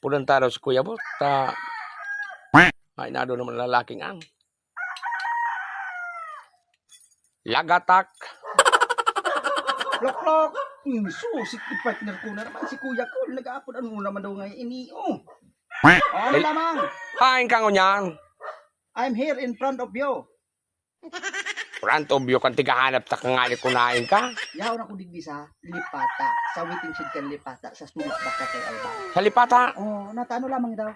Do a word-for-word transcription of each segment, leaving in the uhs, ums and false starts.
Punan ta raw si Kuya Bot, ta ay, nado naman lalaking ang lagatak. Loklok! Hmm, susi, partner ko na naman si Kuya Col. Nag-aapod, ano naman daw ngayon ini, oh? Oh, ano lamang? Hain ka ngunyan? I'm here in front of you. Front of you kan tigahanap ta ka nga ni kunain ka? Yaon ako digdi sa Lipata. Sa waiting shed kan Lipata, sa Sula, baka kay Alba. Sa Lipata? Oh, natano lamang daw.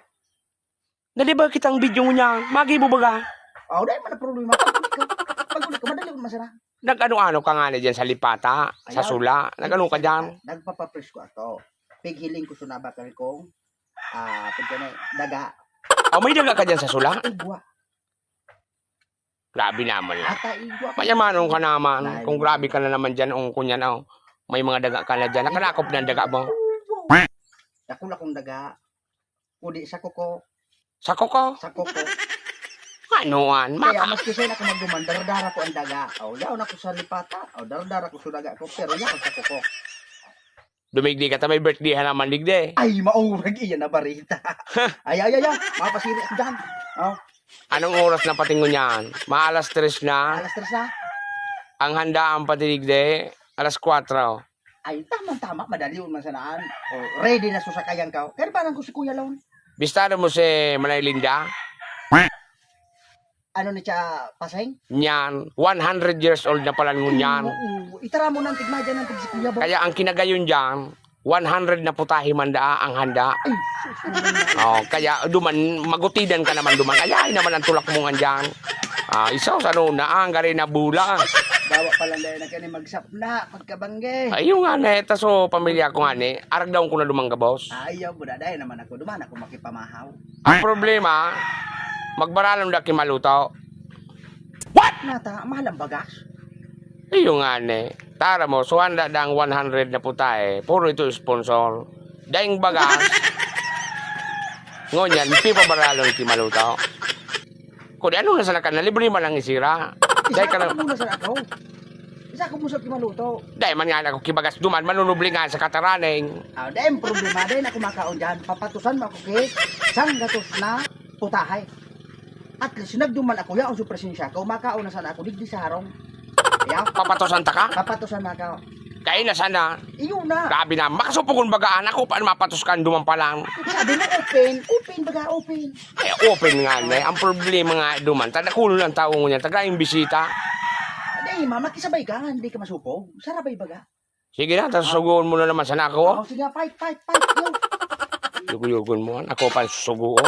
Dali ba kitang video ngunyan? Magibo baga? Oh, dahil man ang problema. Pag-uli ka, pag-uli ka, madali mo masara. Nag-ano-ano ka nga na dyan sa Lipata, sa Ayaw. Sula? Nag-ano ka dyan? Nagpapapress ko ato. Pighiling ko sunaba kami kong, ah, pagkano, daga. Oh, may daga ka dyan sa Sula? Igwa. Grabe naman lang. Ata igwa. Mayamanon ka naman. Kung grabe ka na naman dyan, ungko niyan, oh. May mga daga ka na dyan. Nakalakop na ang daga mo. Dakula kong daga. Kudi sa kuko. Sa kuko? Sa kuko. Anuan, Kaya maka- maski saan ako magduman, dardara ko ang daga. O, yaon ako sa Lipata. O, dardara ko sa daga ko. Pero yaon sa kuko. Dumigdi ka ta, may birthday ha naman digdi. Ay, maurag iyan na barita. Ay, ay, ay, ay. Mapasiri ako dyan. Oh. Anong oras na patingon niyan? Maalas tres na. Alas tres na. Ang handaan pati digdi, alas kwatro. Ay, tamang-tama, madali man sanaan. O, ready na susakayan ka. Kaya parang ko si Kuya Lon. Bistado mo si Manay Linda? Ano na siya, Paseng? Niyan, one hundred years old na pala ngunyan. Oo, itara mo ng tigmadya ng tig si Kuya Bot. Kaya ang kinagayon dyan, one hundred na putahe man daa ang handa. Ay, sus, naman na. Oh, kaya duman, magutidan ka naman duman. Kaya ay naman ang tulak mo nga dyan. Ah, isaw sa nuna, ang gari na bula. Bawa pa lang dahil na kani magsapna, pagkabangge. Ayun nga, ne, taso pamilya ko nga, ne, arag daw ko na duman gabos. Ayaw, buda dahil naman ako, duman ako makipamahaw. Ang problema, magbaralon da kimaluto. What? Nata, mahal ang bagas. Iyo nga, ne. Tara mo, so handa dang one hundred na putahe. Puro ito sponsor. Daing bagas. Ngunyan, pipabaralon kimaluto. Kung ano na sana ka na, libre man lang isira. Dahil ka Isa lang, ko muna sa ako. Isa ko muna sa kimaluto. Dahil man nga ako kibagas duman, manunubli nga sa kataraning. Ah, dahil ang problema, dahil ako makaon dyan. Papatusan mo ako, Kate. Sanggatos na putahe. At least, nagduman ako, yaon sa presensya ko, makaon na sana ako, digdi sa harong. Yaw. Papatusan ta ka? Papatusan na ako. Kaya na sana. Iyo na. Grabe na, makasupogon baga, anak ko, paano mapatos ka, duman pa lang? Sabi mo, open. Open, baga, open. Ay, open nga, ne. Ang problema nga, duman, tadakulo lang tao ngunyan, taga yung bisita. Di, ma, makisabay ka, hindi ka masupog. Sarabay, baga. Sige na, tas susugoon mo na naman sana ako, oh. Oh, sige, fight, fight, fight, yo. Yugo-yugon mo, ako pa ang susugoon.